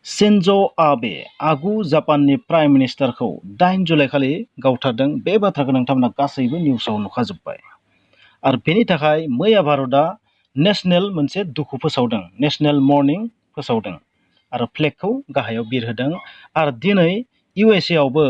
Shinzo आबे आगु जापाननि prime मिनिस्टारखौ 8 July खालि गावथारदों। बे बाथ्राखौ नोंथांमोना गासैबो निउसाव नुखाजोब्बाय। आरो बेनि थाखाय मैया भारतआ नेशनेल मोनसे दुखु फोसावदों, नेशनेल मर्निं फोसावदों आरो फ्लेगखौ गाहायाव बिरहोदों। आरो दिनै USA आवबो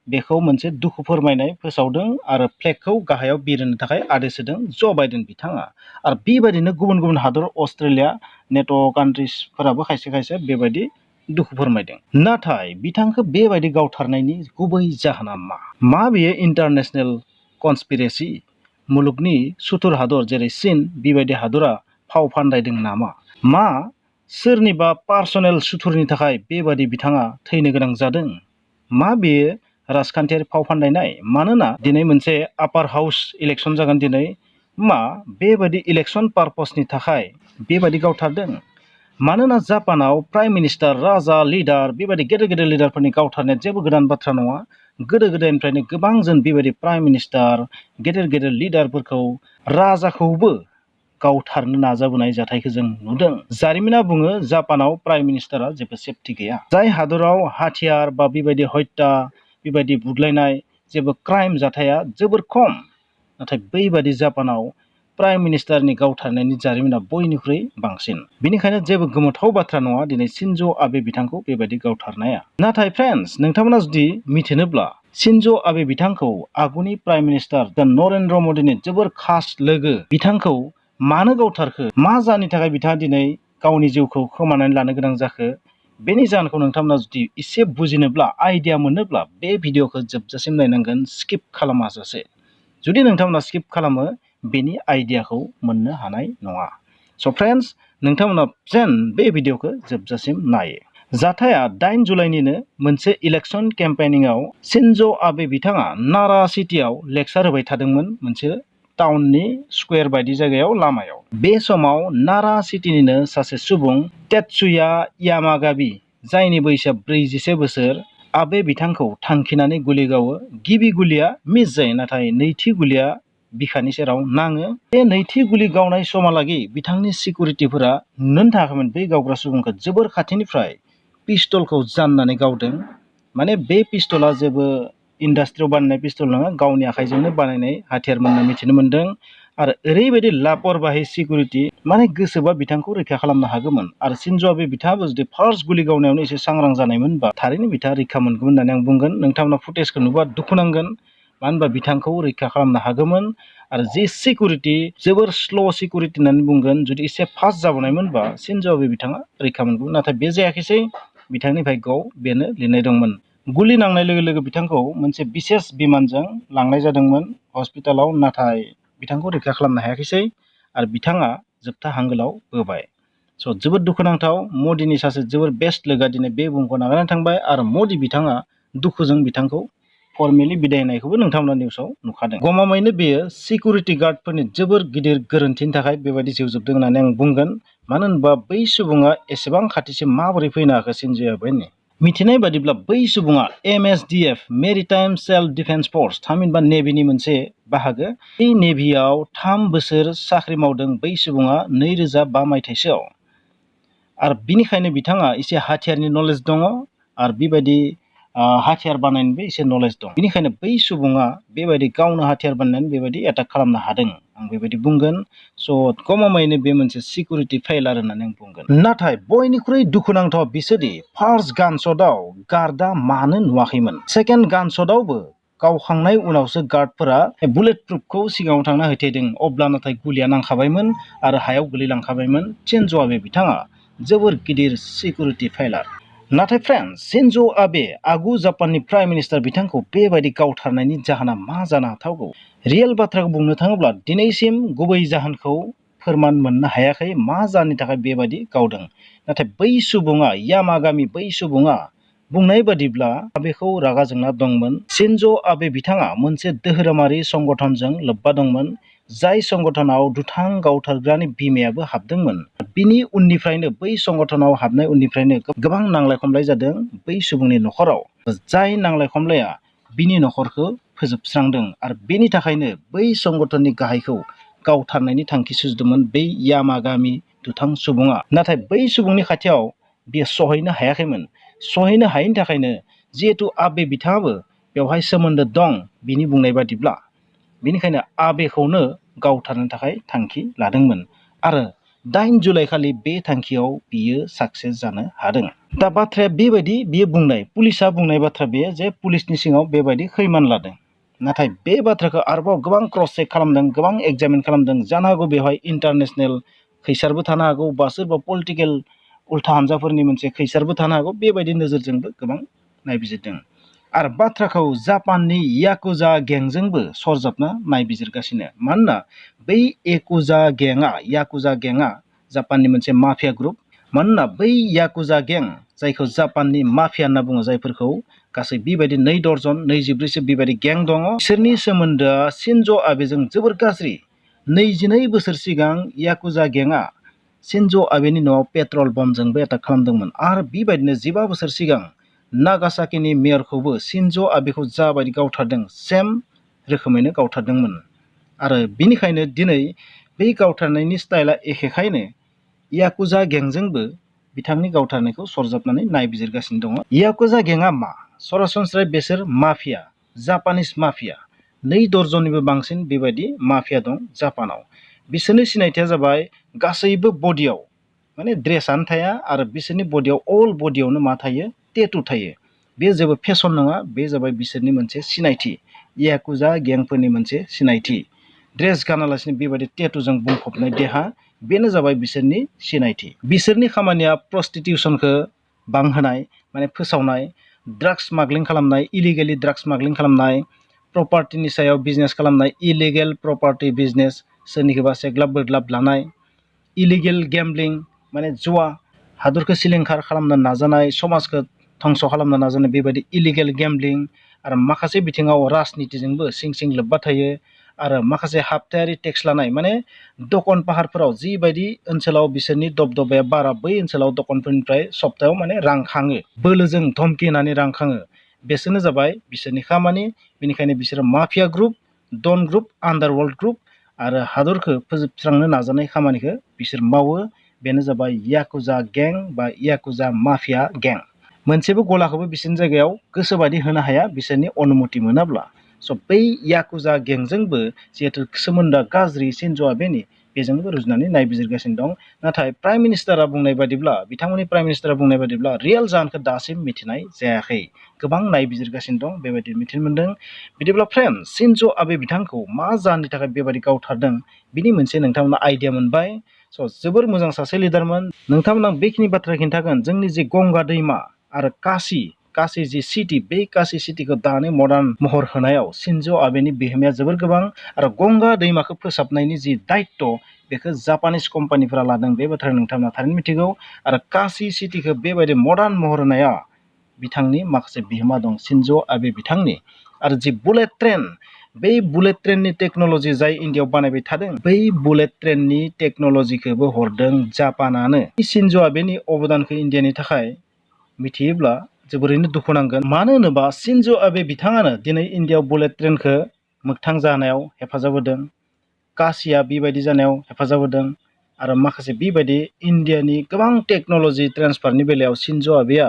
बेखौ मोनसे दुखु फोरमायनाय फोसावदों आरो फ्लेगखौ गाहायाव बिरहोनो थाखाय आदेश होदों ज' बाइडेन बिथाङा। आरो बेबायदिनो गुबुन गुबुन हादर अस्ट्रेलिया नेट' कान्ट्रिसफोराबो खायसे खायसे बेबायदि दुखु फोरमायदों। नाथाय बिथांखौ बेबायदि गावथारनायनि गुबै जाहोना मा बेयो इन्टारनेशनेल कनस्पिरेसि? मुलुगनि सुथुर हादर जेरै चीन बेबायदि हादरा फाव फान्दायदों नामा? मा सोरनिबा पार्सनेल सुथुरनि थाखाय बेबायदि बिथाङा थैनो गोनां जादों? मा बेयो राजखान्थियारि फाव फान्दायनाय? मानोना दिनै मोनसे आपार हाउस इलेक्सन जागोन। दिनै मा बेबायदि इलेक्सन पारपसनि थाखाय बेबायदि गावथारदों? मानोना जापानाव प्राइम मिनिस्टार, राजा, लिडार बेबायदि गेदेर गेदेर लिडारफोरनि गावथारनाया जेबो गोदान बाथ्रा नङा। गोदो गोदायनिफ्रायनो गोबां जों बेबायदि प्राइम मिनिस्टार, गेदेर गेदेर लिडारफोरखौ, राजाखौबो गावथारनो नाजाबोनाय जाथायखौ जों नुदों। जारिमिना बुङो जापानाव प्राइम मिनिस्टारा जेबो सेफटि गैया। जाय हादराव हाथियार बा बेबायदि हत्या, बेबायदि बुदलायनाय जेबो क्राइम जाथाया जोबोर खम, नाथाय बैबायदि जापानाव प्राइम मिनिस्टारनि गावथारनायनि जारिमिना बयनिख्रुइ बांसिन। बेनिखायनो जेबो गोमोथाव बाथ्रा नङा दिनै शिन्जो आबे बिथांखौ बेबायदि गावथारनाया। नाथाय फ्रेन्ड्स, नोंथांमोना जुदि मिथिनोब्ला शिन्जो आबे बिथांखौ आगुनि प्राइम मिनिस्टार नरेन्द्र मदिनि जोबोर खास लोगो बिथांखौ मानो गावथारखो? मा जाहोननि थाखाय बिथाङा दिनै गावनि जिउखौ खोमानानै लानो गोनां जाखो? बेनि जाहोनखौ नोंथांमोना जुदि एसे बुजिनोब्ला, आइडिया मोनोब्ला बे भिडिअखौ जोबजासिम नायनांगोन, स्किप खालामाजासे। जुदि नोंथांमोना स्किप खालामो बेनि आइडियाखौ मोननो हानाय नङा। स' फ्रेन्ड्स, नोंथांमोना जेन बे भिडिअखौ जोबजासिम नायो। जाथाया 8 जुलाइनिनो मोनसे इलेक्सन केम्पेनिंआव शिन्जो आबे बिथाङा नारा सिटियाव लेक्सार होबाय थादोंमोन, मोनसे टाउननि स्कुवेर बायदि जायगायाव, लामायाव। बे समाव नारा सिटिनिनो सासे सुबुं तेत्सुया यामागामि, जायनि बैसोआ 41 बोसोर, आबे बिथांखौ थांखिनानै गुलि गावो। गिबि गुलिया मिस जायो, नाथाय नैथि गुलिया बिखानि सेराव नाङो। बे नैथि गुलि गावनाय समहालागै बिथांनि सिकिउरिटिफोरा नुनो थाङाखैमोन बै गावग्रा सुबुंखौ। जोबोर खाथिनिफ्राय पिस्तलखौ जाननानै गावदों। माने बे पिस्तला जेबो इन्डास्ट्रियाव बानायनाय पिस्तल नङा, गावनि आखाइजोंनो बानायनाय हाथियारमोन होनना मिथिनो मोन्दों। आरो ओरैबायदि लापरबाहि सिकिउरिटि, माने गोसोबा बिथांखौ रैखा खालामनो हागौमोन। आरो शिन्जो आबे बिथाङाबो जुदि फार्स्ट गुलि गावनायावनो एसे सांग्रां जानायमोनबा थारैनो बिथाङा रैखा मोनगौमोन होननानै आं बुंगोन। नोंथांमोना फुटेजखौ नुबा दुखु नांगोन, मानो होनबा बिथांखौ रैखा खालामनो हागौमोन। आरो जि सिकिउरिटि, जोबोर स्ल' सिकिउरिटि होननानै बुंगोन, जुदि एसे फास्ट जाबोनायमोनबा शिन्जो आबे बिथाङा रैखा मोनगौमोन। नाथाय बे जायाखैसै, बिथांनि भाग्यआव बेनो लिरनाय दंमोन। गुलि नांनाय लोगो लोगो बिथांखौ मोनसे बिसेस बिमानजों लांनाय जादोंमोन हस्पिटालाव, नाथाय बिथांखौ रैखा खालामनो हायाखैसै आरो बिथाङा जोबथा हांगोलाव बोबाय। स' जोबोद दुखुनांथाव, मदिनि सासे जोबोर बेस्ट लोगोआ दिनै बे बुहुमखौ नागारनानै थांबाय। आरो मदि बिथाङा दुखुजों बिथांखौ फर्मेलि बिदाय होनायखौबो नोंथांमोना निउसाव नुखादों। गमामायैनो बेयो सिकिउरिटि गार्डफोरनि जोबोर गिदिर गोरोन्थिनि थाखाय बेबायदि जिउ जोबदों होननानै आं बुंगोन। मानो होनबा बै सुबुङा एसेबां खाथिसिम माबोरै फैनो हाखो शिन्जो आबेनि? मिथिनाय बादिब्ला बै सुबुङा MSDF मेरिटाइम सेल्फ डिफेन्स फर्स, थामहिनबा नेभिनि मोनसे बाहागो। बे नेभियाव 3 बोसोर साख्रि मावदों बै सुबुङा 2005 मायथाइसोआव। आरो बिनिखायनो बिथाङा एसे हाथियारनि नलेज दङ आरो बेबायदि हाथियार बानायनोबो एसे नलेज दं। बेनिखायनो बै सुबुङा बेबायदि गावनो हाथियार बानायनानै बेबायदि एटाक खालामनो हादों, आं बेबायदि बुंगोन। स' गमामायैनो बे मोनसे सिकिउरिटि फेइलार होननानै आं बुंगोन। नाथाय बयनिख्रुइ दुखुनांथाव बिसोरदि फार्स्ट गानशटआव गार्डआ मानो नुवाखैमोन? सेकेन्ड गानशटआवबो गावखांनाय उनावसो गार्डफोरा बुलेट प्रुफखौ सिगाङाव थांना होथेदों, अब्ला नाथाय गुलिया नांखाबायमोन आरो हायाव गोलैलांखाबायमोन। शिन्जो आबे बिथाङा जोबोर गिदिर सिकिउरिटि फेइलार। नाथाय फ्रेन्ड्स, शिन्जो आबे आगु जापाननि प्राइम मिनिस्टार बिथांखौ बेबायदि गावथारनायनि जाहोना मा जानो हाथावगौ? रियेल बाथ्राखौ बुंनो थाङोब्ला दिनैसिम गुबै जाहोनखौ फोरमान मोननो हायाखै, मा जाहोननि थाखाय बेबायदि गावदों। नाथाय बै सुबुङा, यामागामि, बै सुबुङा बुंनाय बादिब्ला आबेखौ रागा जोंना दंमोन। शिन्जो आबे बिथाङा मोनसे धोरोमारि संगठनजों लोब्बा दंमोन, जाय संगठनाव दुथां गावथारग्रानि बिमायाबो हाबदोंमोन। बिनि उननिफ्रायनो, बै संगठनाव हाबनाय उननिफ्रायनो गोबां नांलाय खमलाय जादों बै सुबुंनि न'खराव, जाय नांलाय खमलाया बिनि न'खरखौ फोजोबस्रांदों। आरो बेनि थाखायनो बै संगठननि गाहायखौ गावथारनायनि थांखि सुजुदोंमोन बै यामागामि दुथां सुबुङा। नाथाय बै सुबुंनि खाथियाव बियो सहैनो हायाखैमोन। सहैनो हायैनि थाखायनो जिहेतु आबे बिथाङाबो बेवहाय सोमोन्दो दं बिनि बुंनाय बादिब्ला, बेनिखायनो आबेखौनो गावथारनो थाखाय थांखि लादोंमोन आरो 8 जुलाइ खालि बे थांखियाव बियो साक्सेस जानो हादों। दा बाथ्राया बेबायदि बियो बुंनाय, पुलिसा बुंनाय बाथ्रा बेयो जे पुलिसनि सिङाव बेबायदि खैमान लादों। नाथाय बे बाथ्राखौ आरोबाव गोबां क्रस चेक खालामदों, गोबां एग्जामिन खालामदों। जानो हागौ बेवहाय इन्टारनेसनेल खैसारबो थानो हागौ, बा सोरबा पलिटिकेल उल्था हानजाफोरनि मोनसे खैसारबो थानो हागौ। बेबायदि नोजोरजोंबो गोबां नायबिजिरदों आरो बाथ्राखौ जापाननि याकुजा गेंजोंबो सरजाबना नायबिजिरगासिनो। मानोना बै याकुजा गेंआ जापाननि मोनसे माफिया ग्रुप। मानोना बै याकुजा गें, जायखौ जापाननि माफिया होनना बुङो, जायफोरखौ गासै बेबायदि 2 दर्जन 24सो बेबायदि गें दङ। बिसोरनि सोमोन्दोआ शिनज' आबेजों जोबोर गाज्रि। 22 बोसोर सिगां याकुजा गेंआ शिनज' आबेनि न'आव पेट्रल बम्बजोंबो एटाक खालामदोंमोन आरो बेबायदिनो 15 बोसोर सिगां नागासाकिनि मेयरखौबो शिनज' आबेखौ जाबायदि गावथारदों सेम रोखोमैनो गावथारदोंमोन। आरो बिनिखायनो दिनै बै गावथारनायनि स्टाइला एखेखायनो याकुजा गेंजोंबो बिथांनि गावथारनायखौ सरजाबनानै नायबिजिरगासिनो दङ। याकुजा गेंआ मा? सरासनस्रायै बिसोर माफिया, जापानिस माफिया। 2 दर्जननिबो बांसिन बेबायदि माफिया दं जापानाव। बिसोरनि सिनायथिया जाबाय गासैबो बडियाव, माने ड्रेसानो थाया आरो बिसोरनि बडियाव अल बडियावनो मा थायो? टेटु थायो। बे जेबो फेसन नङा, बे जाबाय बिसोरनि मोनसे सिनायथि, याकुजा गेंफोरनि मोनसे सिनायथि। ड्रेस गानालासिनो बेबायदि टेटुजों बुंफबनाय देहा, बेनो जाबाय बिसोरनि सिनायथि। बिसोरनि खामानिया प्रस्टिटिउसनखौ बांहोनाय, माने फोसावनाय, ड्राग्स स्मागलिं खालामनाय, इलिगेलि ड्राग्स स्मागलिं खालामनाय, प्रपार्टिनि सायाव बिजनेस खालामनाय, इलिगेल प्रपार्टि बिजनेस, सोरनिखौबा सेग्लाब बोग्लाब लानाय, इलिगेल गेम्बलिं माने जुवा, हादरखौ सिलिंखार खालामनो नाजानाय, समाजखौ धंस खालामनो नाजानाय, बेबायदि इलिगेल गेम्बलिं। आरो माखासे बिथिङाव राजनितिजोंबो सिं सिं लोब्बा थायो। आरो माखासे हाबथायारि टेक्स लानाय, माने दखन पाहारफोराव जिबायदि ओनसोलाव बिसोरनि दबदबाया बारा, बै ओनसोलाव दखनफोरनिफ्राय सप्तायाव माने रां खाङो, बोलोजों धमकि होनानै रां खाङो। बेसोरनो जाबाय बिसोरनि खामानि। बेनिखायनो बिसोरो माफिया ग्रुप, डन ग्रुप, आन्डारवर्ल्ड ग्रुप आरो हादरखौ फोजोबस्रांनो नाजानाय खामानिखौ बिसोर मावो। बेनो जाबाय याकुजा गें बा याकुजा माफिया गें। मोनसेबो गलाखौबो बिसोरनि जायगायाव गोसोबायदि होनो हाया बिसोरनि अनुमति मोनाब्ला। स' बै याकुजा गेंजोंबो जिहेतु सोमोन्दोआ गाज्रि शिनज' आबेनि, बेजोंबो रुजुनानै नायबिजिरगासिनो दं। नाथाय प्राइम मिनिस्टारा बुंनाय बादिब्ला, बिथांमोननि प्राइम मिनिस्टारा बुंनाय बादिब्ला रियेल जाहोनखौ दासिम मिथिनाय जायाखै। गोबां नायबिजिरगासिनो दं, बेबायदि मिथिनो मोन्दों। बिदिब्ला फ्रेन्ड, शिनज' आबे बिथांखौ मा जाहोननि थाखाय बेबायदि गावथारदों, बिनि मोनसे नोंथांमोना आइडिया मोनबाय। स' जोबोर मोजां सासे लिडारमोन। नोंथांमोना बेखिनि बाथ्रा खिन्थागोन, जोंनि जे गंगा दैमा आरो काशी जि सिटि, बे काशी सिटिखौ दानि मडार्न महर होनायाव शिनज' आबेनि बिहोमाया जोबोर गोबां। आरो गंगा दैमाखौ फोसाबनायनि जि दायित्व, बेखौ जापानिस कम्पानिफोरा लादों, बे बाथ्राखौ नोंथांमोना थारैनो मिथिगौ। आरो काशी सिटिखौ बेबायदि मडार्न महर होनाया बिथांनि माखासे बिहोमा दं, शिनज' आबे बिथांनि। आरो जि बुलेट ट्रेन, बै बुलेट ट्रेननि टेक्न'लजि जाय इन्डियाआव बानायबाय थादों, बै बुलेट ट्रेननि टेक्न'लजिखौबो हरदों जापानानो। शिनज' आबेनि अबदानखौ इन्डियानि थाखाय मिथियोब्ला जोबोरैनो दुखु नांगोन। मानो होनोबा शिनज' आबे बिथाङानो दिनै इन्डियाआव बुलेट ट्रेनखौ मोगथां जानायाव हेफाजाब होदों, काशीया बेबायदि जानायाव हेफाजाब होदों। आरो माखासे बेबायदि इन्डियानि गोबां टेक्न'लजि ट्रेन्सफारनि बेलायाव शिनज' आबेआ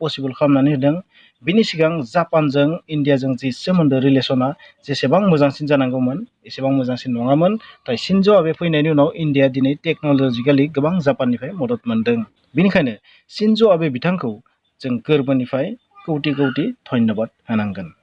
पसिबल खालामनानै होदों। बिनि सिगां जापानजों इन्डियाजों जि सोमोन्दो, रिलेसना जेसेबां मोजांसिन जानांगौमोन एसेबां मोजांसिन नङामोन। नाथाय शिनज' आबे फैनायनि उनाव इन्डिया दिनै टेक्न'लजिकेलि गोबां जापाननिफ्राय मदद मोनदों। बेनिखायनो शिनज' आबे बिथांखौ जों गोरबोनिफ्राय कौटि कौटि धन्यबाद होनांगोन।